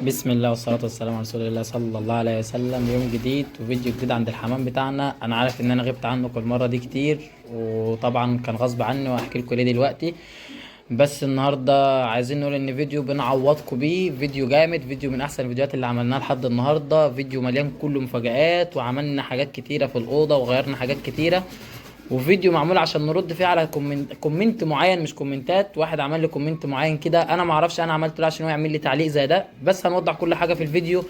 بسم الله والصلاة والسلام على رسول الله صلى الله عليه وسلم. يوم جديد وفيديو جديد عند الحمام بتاعنا. انا عارف ان انا غبت عنكم المرة دي كتير، وطبعا كان غصب عني وهحكي لكم ليه دلوقتي. بس النهاردة عايزين نقول ان فيديو بنعوضكم بيه، فيديو جامد، فيديو من احسن الفيديوهات اللي عملناها لحد النهاردة، فيديو مليان كله مفاجآت، وعملنا حاجات كتيرة في الأوضة وغيرنا حاجات كتيرة، وفيديو معمول عشان نرد فيه على comment معين، مش كومنتات. واحد عمل لي comment معين كده، انا ما اعرفش انا عملته ليه عشان هو يعمل لي تعليق زي ده، بس هنوضح كل حاجة في الفيديو.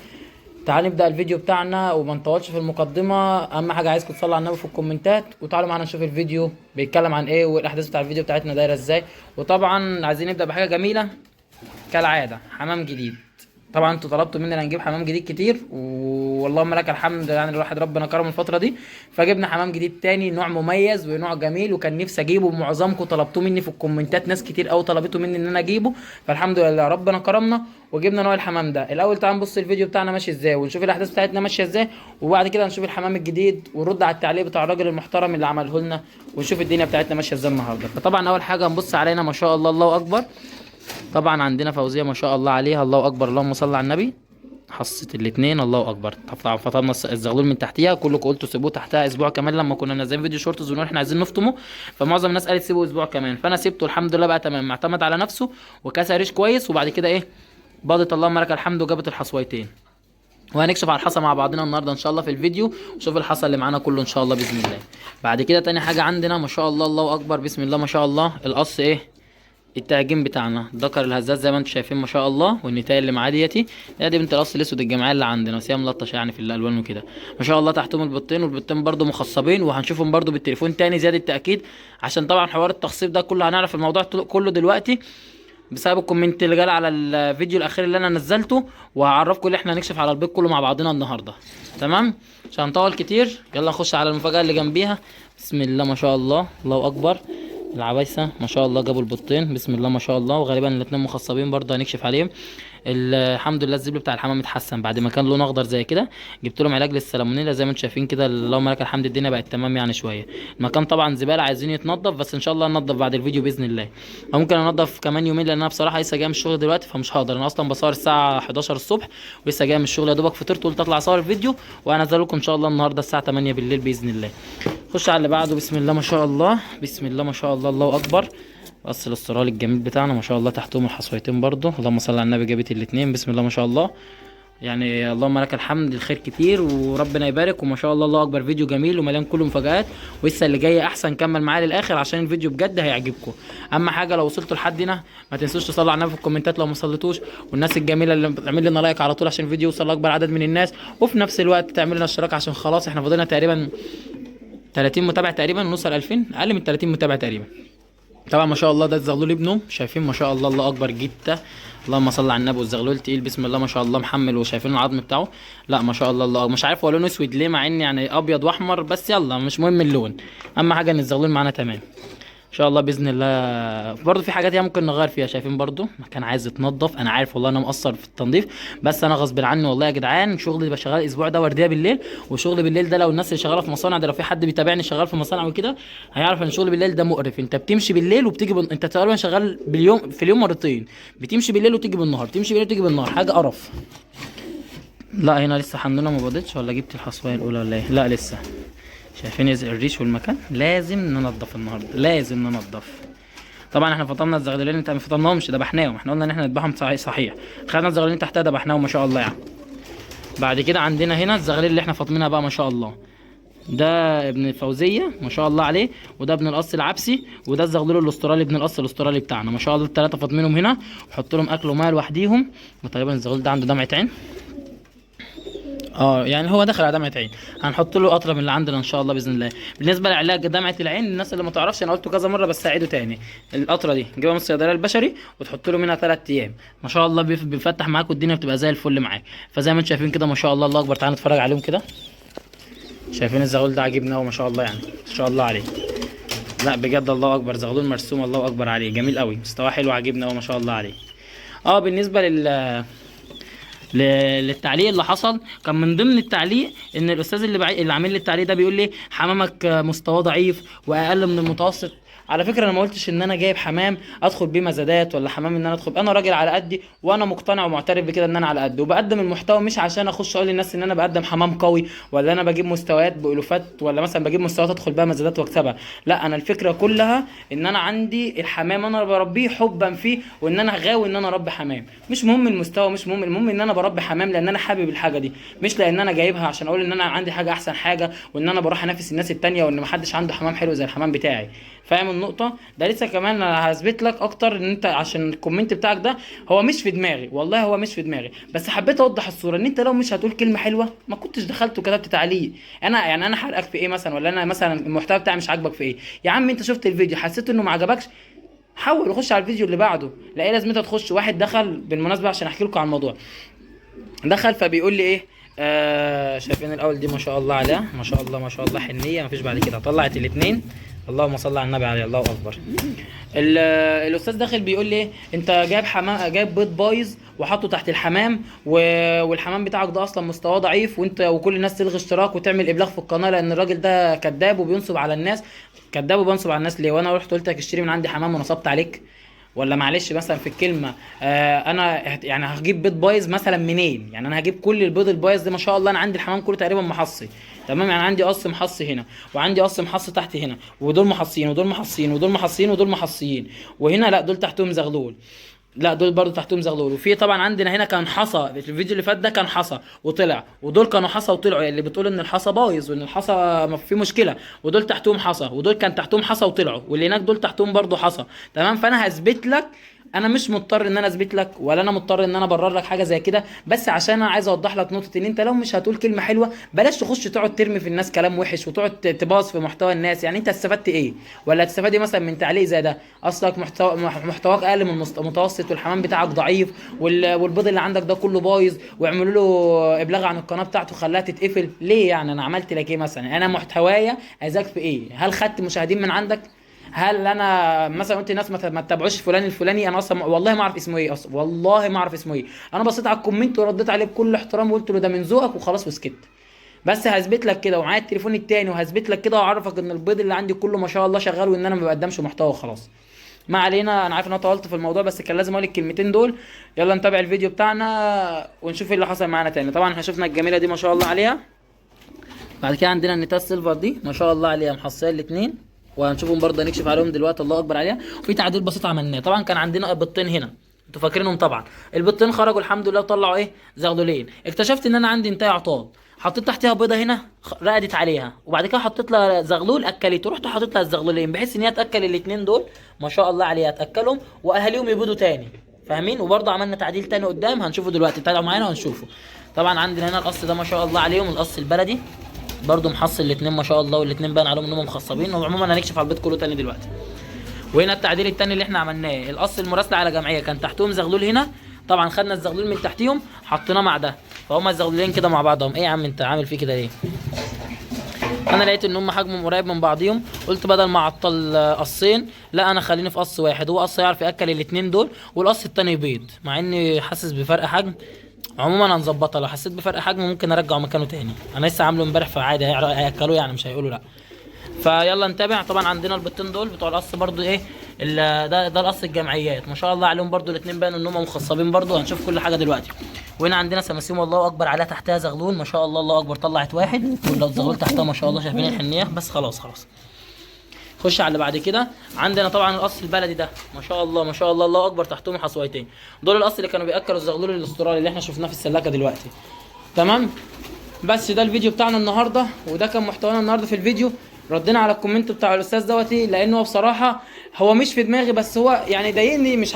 تعال نبدا الفيديو بتاعنا وما نطولش في المقدمة. اهم حاجة عايزكم تصلوا على النبي في الكومنتات، وتعالوا معانا نشوف الفيديو بيتكلم عن ايه والاحداث بتاع الفيديو بتاعتنا دايرة ازاي. وطبعا عايزين نبدا بحاجة جميلة كالعادة، حمام جديد. طبعا انتوا طلبتوا مننا نجيب حمام جديد كتير، واللهم لك الحمد، يعني الواحد ربنا كرمه الفترة دي، فجبنا حمام جديد تاني، نوع مميز ونوع جميل، وكان نفسي اجيبه، ومعظمكم طلبتوه مني في الكومنتات، ناس كتير قوي طلبته مني ان انا اجيبه، فالحمد لله ربنا كرمنا وجبنا نوع الحمام ده. الاول تعالوا نبص الفيديو بتاعنا ماشي ازاي، ونشوف الاحداث بتاعتنا ماشية ازاي، وبعد كده نشوف الحمام الجديد ونرد على التعليق بتاع الراجل المحترم اللي عمله لنا، ونشوف الدنيا بتاعتنا ماشية ازاي النهارده. فطبعا اول حاجة هنبص علينا ما شاء الله، الله اكبر. طبعا عندنا فوزيه ما شاء الله عليها، الله اكبر، اللهم صل على النبي، حصت الاثنين، الله اكبر. طبعا فطمنا الزغلول من تحتيها، كلكم قلتوا سيبوه تحتها اسبوع كمان لما كنا منزلين فيديو shorts ونقول احنا عايزين نفطمه، فمعظم الناس قالت سيبه اسبوع كمان، فانا سيبته الحمد لله بقى تمام، اعتمد على نفسه وكسر ريش كويس، وبعد كده ايه باضت اللهم لك الحمد وجابت الحصويتين. وهنكشف على الحصى مع بعضنا النهارده ان شاء الله في الفيديو، وشوف الحصى اللي معانا كله ان شاء الله باذن الله. بعد كده تاني حاجة عندنا ما شاء الله، الله اكبر، بسم الله ما شاء الله، القص ايه التهجين بتاعنا، ذكر الهزاز زي ما انتم شايفين ما شاء الله، والنتايه اللي معاه ديتي دي بنت القص الاسود الجماعية اللي عندنا، بس هي ملطشه يعني في الالوان وكده ما شاء الله. تحتهم البيضتين، والبيضتين برده مخصبين، وهنشوفهم برده بالتليفون تاني زيادة التاكيد، عشان طبعا حوار التخصيب ده كله هنعرف الموضوع كله دلوقتي بسبب ال comment اللي جال على الفيديو الاخير اللي انا نزلته، وهعرفكم اللي احنا هنكشف على البيض كله مع بعضنا النهارده. تمام، مش هنطول كتير، يلا نخش على المفاجاة اللي جنبيها. بسم الله ما شاء الله، الله اكبر، العبايسه ما شاء الله جابوا البيضتين، بسم الله ما شاء الله، وغالبا الاثنين مخصبين برضه هنكشف عليهم. الحمد لله الزبل بتاع الحمام اتحسن بعد ما كان لونه اخضر زي كده، جبت لهم علاج للسالمونيلا زي ما انتم شايفين كده، اللهم لك الحمد الدنيا بقت تمام يعني شوية. المكان طبعا زبالة عايزين يتنضف، بس ان شاء الله ننضف بعد الفيديو باذن الله، او ممكن انضف كمان يومين، لان انا بصراحة لسه جاي من الشغل دلوقتي فمش هقدر. انا اصلا بصور الساعة 11 الصبح ولسه جاي من الشغل، يا دوبك فطرت وقلت اطلع اصور الفيديو، وهنزله لكم ان شاء الله النهارده الساعة 8 بالليل باذن الله. خش على اللي بعده. بسم الله ما شاء الله، بسم الله ما شاء الله، الله اكبر، بس الاسترال الجميل بتاعنا ما شاء الله، تحتهم الحصويتين برضو، اللهم صل على النبي، جابت الاثنين، بسم الله ما شاء الله، يعني اللهم لك الحمد، الخير كتير وربنا يبارك، وما شاء الله الله اكبر، فيديو جميل ومليان كله مفاجآت، ولسه اللي جاي احسن. كمل معايا للاخر عشان الفيديو بجد هيعجبكم. اهم حاجة لو وصلتوا لحد هنا ما تنسوش تصلوا على النبي في الكومنتات لو ما صليتوش، والناس الجميلة اللي بتعمل لنا like على طول عشان الفيديو يوصل لاكبر عدد من الناس، وفي نفس الوقت تعمل لنا اشتراك عشان خلاص احنا فاضلنا تقريبا 30 متابع تقريبا، ونوصل 2000، اقل من 30 متابع تقريبا. طبعا ما شاء الله ده الزغلول ابنه، شايفين ما شاء الله الله اكبر جدا، اللهم صل على النبي، والزغلول تقيل بسم الله ما شاء الله، محمل، وشايفين العظم بتاعه، لا ما شاء الله الله، مش عارف هو لونه اسود ليه مع ان يعني ابيض واحمر، بس يلا مش مهم اللون، اهم حاجة ان الزغلول معانا تمام ان شاء الله باذن الله. برضو في حاجات يعني ممكن نغير فيها، شايفين برضو مكان عايز يتنضف، انا عارف والله انا مقصر في التنظيف، بس انا غصب عني والله يا جدعان، شغلي بيبقى شغال الاسبوع ده وردية بالليل، وشغل بالليل ده لو الناس اللي شغالة في مصانع ده، لو في حد بيتابعني شغال في مصانع وكده هيعرف ان شغل بالليل ده مقرف. انت بتمشي بالليل وبتيجي انت تقريبا شغال باليوم في اليوم مرتين، بتمشي بالليل وتيجي بالنهار، تمشي بالليل وتيجي بالنهار، حاجة قرف. لا هنا لسه حنونه ما بضتش، ولا جبت الحصويه الاولى ولا ايه؟ لا لسه. شايفين الريش والمكان لازم ننضف النهارده، لازم ننضف. طبعا احنا فطمنا الزغلولين، انت ما فطمناهمش ذبحناهم، احنا قلنا ان احنا نذبحهم صحيح، خدنا الزغلولين تحتها ذبحناهم ما شاء الله يعني. بعد كده عندنا هنا الزغلول اللي احنا فاطمينها بقى ما شاء الله، ده ابن الفوزيه ما شاء الله عليه، وده ابن القص العبسي، وده الزغلول الاسترالي ابن القص الاسترالي بتاعنا ما شاء الله. الثلاثة فاطمينهم هنا، وحط لهم اكل ومية لوحديهم. وتقريبا الزغلول ده عنده دمعه عين، يعني هو دخل على دمعه عين، هنحط له قطرة من اللي عندنا ان شاء الله باذن الله. بالنسبة لعلاج دمعه العين الناس اللي ما تعرفش، انا قلته كذا مرة بس اعيده تاني، القطرة دي نجيبها من الصيدلية البشري وتحط له منها 3 ايام ما شاء الله، بيفتح معاك والدنيا بتبقى زي الفل معاك. فزي ما انتم شايفين كده ما شاء الله الله اكبر، تعالوا نتفرج عليهم كده. شايفين الزغلول ده عاجبنا قوي ما شاء الله، يعني ما شاء الله عليه، لا بجد الله اكبر، زغلول مرسوم الله اكبر عليه، جميل قوي، مستواه حلو عاجبنا قوي ما شاء الله عليه. بالنسبة للتعليق اللي حصل، كان من ضمن التعليق ان الاستاذ اللي عامل لي التعليق ده بيقول لي حمامك مستواه ضعيف واقل من المتوسط. على فكرة انا ما قلتش ان انا جايب حمام ادخل بيه مزادات ولا حمام ان انا ادخل، انا راجل على قدي وانا مقتنع ومعترف بكده ان انا على قدي، وبقدم المحتوى مش عشان اخش اقول للناس ان انا بقدم حمام قوي ولا انا بجيب مستويات بالوفات ولا مثلا بجيب مستويات ادخل بيها مزادات واكسبها. لا، انا الفكرة كلها ان انا عندي الحمام انا بربيه حبا فيه، وان انا غاوي ان انا اربي حمام. مش مهم المستوى، مش مهم، المهم ان انا بربي حمام لان انا حابب الحاجة دي، مش لان انا جايبها عشان اقول ان انا عندي حاجة احسن حاجة وان انا بروح انافس الناس التانية وان محدش عنده حمام حلو زي الحمام بتاعي. فاهم النقطة؟ ده لسه كمان انا هثبت لك اكتر ان انت عشان ال comment بتاعك ده هو مش في دماغي، والله هو مش في دماغي، بس حبيت اوضح الصورة ان انت لو مش هتقول كلمة حلوة ما كنتش دخلت وكتبت تعليق. انا يعني انا حرقك في ايه مثلا؟ ولا انا مثلا المحتوى بتاعي مش عاجبك في ايه؟ يا عم انت شفت الفيديو حسيت انه ما عجبكش، حول وخش على الفيديو اللي بعده. لا ايه لازمتها تخش؟ واحد دخل بالمناسبة عشان احكي لكم عن الموضوع، دخل فبيقول لي ايه، شايفين الاول دي ما شاء الله عليها، ما شاء الله ما شاء الله حنيه، ما فيش بعد كده، طلعت الاثنين، اللهم صل على النبي عليه، الله اكبر. الاستاذ داخل بيقول لي ايه، انت جايب حمام، جايب بيض بايظ وحاطه تحت الحمام، والحمام بتاعك ده اصلا مستواه ضعيف، وانت وكل الناس تلغي اشتراك وتعمل ابلاغ في القناة لان الراجل ده كذاب وبينصب على الناس. كذاب وبينصب على الناس ليه؟ وانا رحت قلت لك اشتري من عندي حمام ونصبت عليك؟ ولا معلش مثلا في الكلمة، انا يعني هجيب بيض بايظ مثلا منين؟ يعني انا هجيب كل البيض البايظ ده؟ ما شاء الله انا عندي الحمام كله تقريبا محصي، تمام؟ يعني عندي قص محصي هنا، وعندي قص محصي تحت هنا، ودول محصيين ودول محصيين ودول محصيين ودول محصيين، وهنا لا دول تحتهم زغلول، لا دول برضو تحتهم زغلول. وفي طبعا عندنا هنا كان حصى، في الفيديو اللي فات ده كان حصى وطلع، ودول كانوا حصى وطلعوا، اللي بتقول ان الحصى بايظ وان الحصى ما في مشكلة، ودول تحتهم حصى، ودول كان تحتهم حصى وطلعوا، واللي هناك دول تحتهم برضو حصى، تمام؟ فانا هثبت لك، انا مش مضطر ان انا اثبت لك ولا انا مضطر ان انا ابرر لك حاجة زي كده، بس عشان انا عايز اوضح لك نقطة ان انت لو مش هتقول كلمة حلوة بلاش تخش تقعد ترمي في الناس كلام وحش وتقعد تباظ في محتوى الناس. يعني انت استفدت ايه؟ ولا هتستفاد ايه مثلا من تعليق زي ده؟ اصلك محتواك اقل من المتوسط، والحمام بتاعك ضعيف، والبيض اللي عندك ده كله بايظ، واعملوا له ابلاغ عن القناة بتاعته خلاها تتقفل. ليه يعني؟ انا عملت لك ايه مثلا؟ انا محتوايا اذاك في ايه؟ هل خدت مشاهدين من عندك؟ هل انا مثلا قلت الناس ما تتابعوش فلان الفلاني؟ انا اصلا والله ما اعرف اسمه ايه، اصلا والله ما اعرف اسمه ايه. انا بصيت على ال comment ورديت عليه بكل احترام وقلت له ده من ذوقك وخلاص وسكت. بس هثبت لك كده، ومعايا التليفون التاني وهثبت لك كده، واعرفك ان البيض اللي عندي كله ما شاء الله شغال، وان انا ما بقدمش محتوى وخلاص. ما علينا، انا عارف ان انا طولت في الموضوع بس كان لازم اقول الكلمتين دول. يلا نتابع الفيديو بتاعنا ونشوف ايه اللي حصل معانا تاني. طبعا احنا شفنا الجميلة دي ما شاء الله عليها، بعد كده عندنا النتاج silver دي ما شاء الله عليها محصيه الاثنين، وهنشوفهم برضه نكشف عليهم دلوقتي، الله اكبر عليها. وفي تعديل بسيط عملناه، طبعا كان عندنا بيضتين هنا انتوا فاكرينهم طبعا، البيضتين خرجوا الحمد لله وطلعوا ايه، زغلولين. اكتشفت ان انا عندي انتايه عطال، حطيت تحتها بيضة هنا رقدت عليها، وبعد كده حطيت لها زغلول اكلته، رحت حطيت لها الزغلولين بحيث ان هي تاكل الاثنين دول ما شاء الله عليها، تاكلهم واهاليهم يبيضوا تاني، فاهمين؟ وبرضه عملنا تعديل تاني قدام هنشوفه دلوقتي، تابعوا معانا وهنشوفه. طبعا عندنا هنا القص ده ما شاء الله عليهم، القص البلدي برضه محصل الاثنين ما شاء الله، والاثنين باين عليهم انهم مخصبين. وعموما هنكشف على البيت كله تاني دلوقتي. وهنا التعديل التاني اللي احنا عملناه، القص المراسله على جمعية كان تحتهم زغلول هنا، طبعا خدنا الزغلول من تحتيهم حطيناه مع ده، فهم الزغلولين كده مع بعضهم. ايه يا عم انت عامل فيه كده ليه؟ انا لقيت ان هم حجمهم قريب من بعضيهم، قلت بدل ما اعطل قصين لا انا خليني في قص واحد، هو قص يعرف ياكل الاثنين دول والقص التاني يبيض، مع اني حاسس بفرق حجم. عموما هنظبطها، لو حسيت بفرق حجم ممكن ارجعه مكانه تاني، انا لسه عامله امبارح فعادي هياكلوه يعني مش هيقولوا لا. فيلا نتابع. طبعا عندنا البيضتين دول بتوع القص برضو ايه، ده القص الجمعيات ما شاء الله عليهم برضو، الاثنين بانوا ان هم مخصبين برضو، هنشوف كل حاجة دلوقتي. وهنا عندنا سماسيم والله اكبر عليها تحتها زغلول ما شاء الله، الله اكبر، طلعت واحد والزغلول تحتها ما شاء الله، شايفين الحنيه؟ بس خلاص خلاص خش على اللي بعد كده. عندنا طبعا القص البلدي ده ما شاء الله ما شاء الله، الله اكبر، تحتهم حصويتين، دول القص اللي كانوا بياكلوا الزغلول الاسترالي اللي احنا شفناه في السلاكه دلوقتي، تمام؟ بس ده الفيديو بتاعنا النهارده، وده كان محتوانا النهارده في الفيديو. ردينا على ال comment بتاع الاستاذ دوتي، لانه هو بصراحة هو مش في دماغي، بس هو يعني ضايقني، مش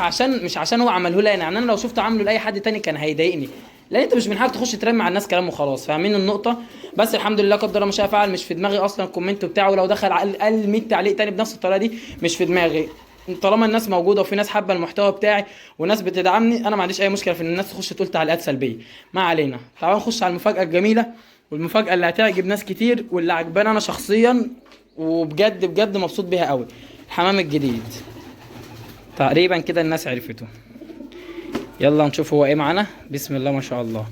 عشان هو عمله لي انا، يعني انا لو شفته عامله لاي حد تاني كان هيضايقني، لان انت مش من حقك تخش ترمي على الناس كلام وخلاص، فاهمين النقطة؟ بس الحمد لله قدر ما شاء فعل، مش في دماغي اصلا ال comment بتاعه، لو دخل على الاقل 100 تعليق تاني بنفس الطريقة دي مش في دماغي. طالما الناس موجودة وفي ناس حابة المحتوى بتاعي وناس بتدعمني، انا ما عنديش اي مشكلة في ان الناس تخش تقول تعليقات سلبية. ما علينا، تعالوا نخش على المفاجاة الجميلة، والمفاجاه اللي هتعجب ناس كتير واللي عجباني انا شخصيا وبجد بجد مبسوط بيها قوي، الحمام الجديد. تقريبا كده الناس عرفته. يلا نشوف هو ايه معانا. بسم الله ما شاء الله،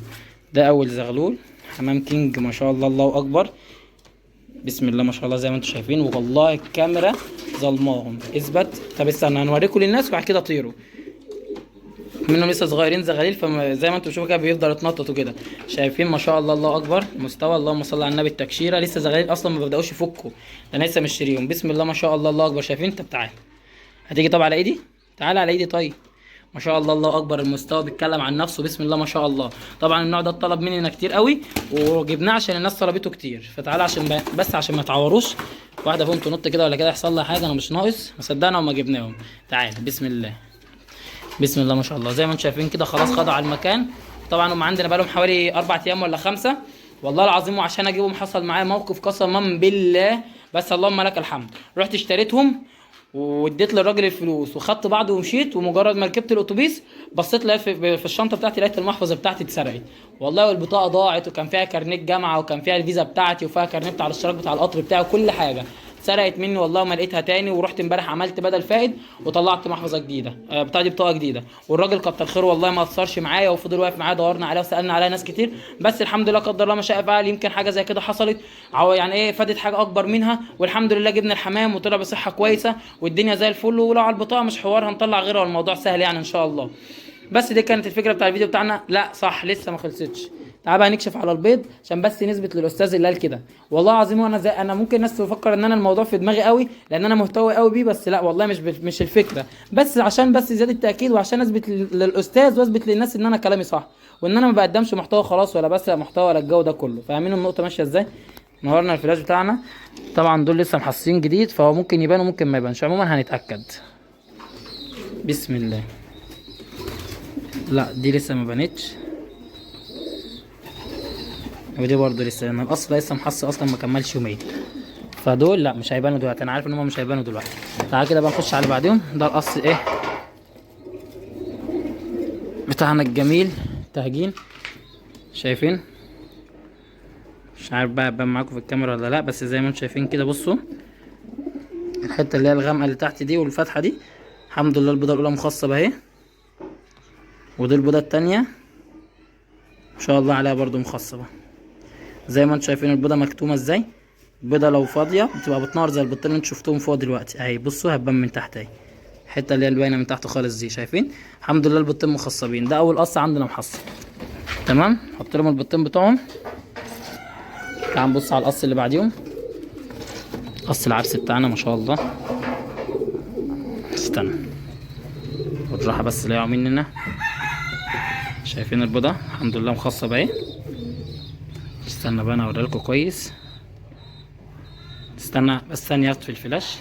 ده اول زغلول حمام كينج ما شاء الله، الله اكبر. بسم الله ما شاء الله زي ما انتم شايفين. والله الكاميرا ظلماهم. اثبت. طب استنى هنوريكم للناس وبعد كده طيروا. منهم لسه صغيرين زغاليل، فزي ما انتم بتشوفوا كده بيفضلوا يتنططوا كده. شايفين ما شاء الله الله اكبر مستوى، اللهم صل على النبي. التكشيره لسه زغاليل اصلا ما بداوش يفكوا، ده انا لسه مشتريهم. بسم الله ما شاء الله الله اكبر. شايفين؟ طب تعالى، هتيجي طب على ايدي، تعالى على ايدي. طيب ما شاء الله الله اكبر، المستوى بيتكلم عن نفسه. بسم الله ما شاء الله. طبعا النوع ده اتطلب مننا كتير قوي وجبناه عشان الناس طلبته كتير، فتعالى عشان بس عشان ما تعوروش واحدة فيهم تنط كده ولا كده يحصل لها حاجة، انا مش ناقص، ما صدقنا وما جبناهم. تعالى بسم الله، بسم الله ما شاء الله. زي ما انتم شايفين كده خلاص خدوا على المكان. طبعا هم عندنا بقالهم حوالي 4 ايام ولا 5 والله العظيم، وعشان اجيبهم حصل معايا موقف قسما بالله، بس اللهم لك الحمد. رحت اشتريتهم واديت للراجل الفلوس وخدت بعض ومشيت، ومجرد ما ركبت الاتوبيس بصيت لقيت في الشنطة بتاعتي، لقيت المحفظة بتاعتي اتسرقت والله، والبطاقه ضاعت، وكان فيها كارنيه جامعه، وكان فيها الفيزا بتاعتي، وفيها كارنيه بتاع الاشتراك بتاع القطر بتاعي، وكل حاجة اتسرقت مني والله، ما لقيتها تاني. ورحت امبارح عملت بدل فائد وطلعت محفظة جديدة، بتاع دي بطاقة جديدة، والراجل كتر خيره والله ما قصرش معايا وفضل واقف معايا، دورنا عليه وسالنا عليه ناس كتير، بس الحمد لله قدر الله ما شاء فعل. يمكن حاجة زي كده حصلت، يعني ايه، فادت حاجة اكبر منها، والحمد لله جبنا الحمام وطلع بصحة كويسة والدنيا زي الفل. ولو على البطاقة مش حوار، هنطلع غيرها والموضوع سهل يعني ان شاء الله. بس دي كانت الفكرة بتاع الفيديو بتاعنا. لا صح لسه ما خلصتش، تعال بقى نكشف على البيض عشان بس نثبت للاستاذ اللي قال كده. والله العظيم وانا زي انا ممكن الناس تفكر ان انا الموضوع في دماغي قوي لان انا مهتوي قوي بيه، بس لا والله مش الفكرة، بس عشان بس زيادة التاكيد، وعشان اثبت للاستاذ واثبت للناس ان انا كلامي صح، وان انا ما بقدمش محتوى خلاص ولا بسرق محتوى ولا الجو ده كله. فاهمين النقطة ماشية ازاي؟ نورنا الفلاش بتاعنا. طبعا دول لسه محصين جديد، فهو ممكن يبان وممكن ما يبانش، عموما هنتاكد. بسم الله. لا دي لسه ما بانتش، ودي برضه لسه، لان الاصل لسه محصي اصلا ما كملش يومين، فدول لا مش هيبانوا دلوقتي، انا عارف ان هم مش هيبانوا دلوقتي. تعالى كده بقى نخش على بعدهم. ده القص ايه بتاعنا الجميل تهجين، شايفين؟ مش عارف بقى ابان معاكم في الكاميرا ولا لا، بس زي ما انتم شايفين كده بصوا الحتة اللي هي الغامقه اللي تحت دي والفتحة دي، الحمد لله البيضة الاولى مخصبه اهي، ودي البيضة التانية ان شاء الله عليها برضو مخصبه. زي ما انتم شايفين البيضة مكتومة ازاي، البيضة لو فاضية بتبقى بتنور زي البيضتين اللي انتم شفتوهم فوق دلوقتي اهي. بصوا هتبان من تحت اهي، الحتة اللي هي الباينه من تحت خالص دي، شايفين؟ الحمد لله البيضتين مخصبين. ده اول قص عندنا محصب، تمام. حط لهم البيضتين بتوعهم. تعال نبص على القص اللي بعديهم، قص العبس بتاعنا ما شاء الله. استنى بالراحة بس لا يقعوا مننا. شايفين البيضة؟ الحمد لله مخصبه اهي. استنى بقى انا اوريها لكم كويس، استنى بس ثانية اطفي الفلاش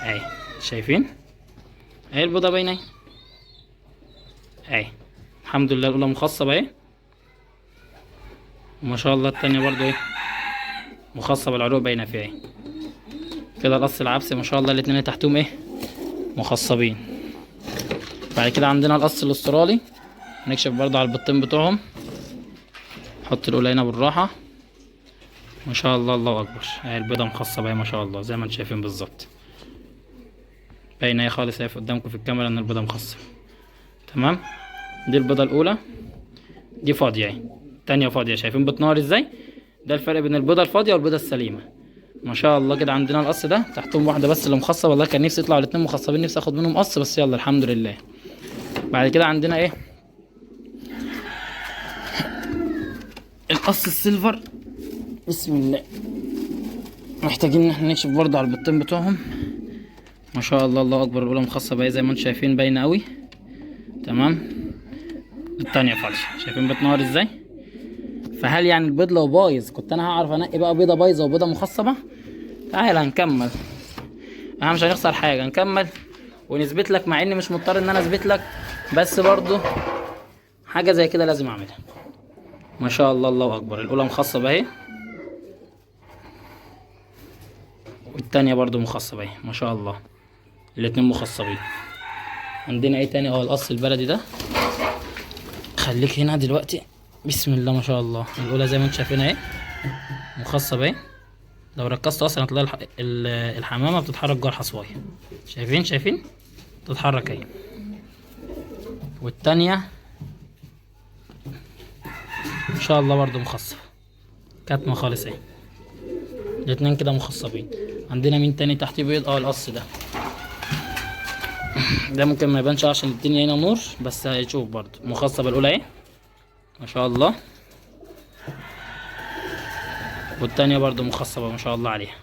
اهي. شايفين اهي البيضة باينة اهي اهي، الحمد لله الاولى مخصبه اهي، وما شاء الله التانية برضو ايه مخصبه، العروق باينة فيها اهي كده. القص العبسي ما شاء الله الاتنين اللي تحتهم ايه مخصبين. بعد كده عندنا القص الاسترالي، هنكشف برضو على البيضتين بتوعهم. نحط الاولى هنا بالراحة، ما شاء الله الله اكبر، اهي البيضة مخصبه اهي ما شاء الله زي ما انتم شايفين بالظبط، باينة اهي خالص اهي قدامكم في الكاميرا ان البيضة مخصبه، تمام. دي البيضة الاولى، دي فاضية اهي، التانية فاضية. شايفين بتنور ازاي؟ ده الفرق بين البيضة الفاضيه والبيضة السليمة ما شاء الله. كده عندنا القص ده تحتهم واحدة بس اللي مخصبه، والله كان نفسي يطلعوا الاتنين مخصبين، نفسي اخد منهم قص، بس يلا الحمد لله. بعد كده عندنا ايه القص السيلفر. بسم الله، محتاجين ان احنا نكشف برضه على البيضتين بتوعهم. ما شاء الله الله اكبر، الاولى مخصبه اهي زي ما انتم شايفين باينة قوي، تمام. التانية فاضية، شايفين بتنور ازاي؟ فهل يعني البيض لو بايظ كنت انا هعرف انقي بقى بيضة بايظة وبيضه مخصبه؟ تعال هنكمل، انا مش هنخسر حاجة، نكمل ونثبت لك، مع اني مش مضطر ان انا اثبت لك، بس برضه حاجة زي كده لازم اعملها. ما شاء الله الله اكبر، الاولى مخصبه اهي، والتانية برضو مخصبة اهي ما شاء الله، الاتنين مخصبين. عندنا ايه تاني؟ القص البلدي ده، خليك هنا دلوقتي. بسم الله ما شاء الله، الاولى زي ما انتم شايفين اهي مخصبة اهي، لو ركزت اصلا هتلاقي الحمامة بتتحرك جوه الحصواية، شايفين؟ شايفين بتتحرك اهي. والتانية ان شاء الله برضو مخصبة، كاتمة خالص اهي. الاتنين كده مخصبين. عندنا مين تاني تحت بيض؟ القص ده، ده ممكن ما يبانش عشان الدنيا هنا نور، بس هيشوف برضو مخصبة الاولى اهي ما شاء الله، والتانية برضو مخصبة ما شاء الله عليها.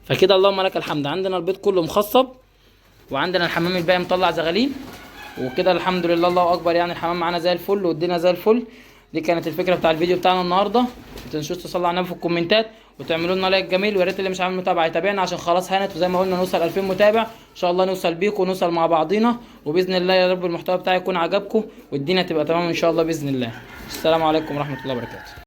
فكده اللهم لك الحمد، عندنا البيض كله مخصب، وعندنا الحمام الباقي مطلع زغاليل، وكده الحمد لله الله اكبر. يعني الحمام معانا زي الفل والدنيا زي الفل. دي كانت الفكرة بتاع الفيديو بتاعنا النهارده. ما تنسوش تصلوا على النبي في الكومنتات وتعملوا لنا like جميل، ويا ريت اللي مش عامل متابعه يتابعنا عشان خلاص هانت، وزي ما قلنا نوصل 2000 متابع ان شاء الله، نوصل بيكم ونوصل مع بعضينا، وباذن الله يا رب المحتوى بتاعي يكون عجبكم والدنيا تبقى تمام ان شاء الله باذن الله. السلام عليكم ورحمة الله وبركاته.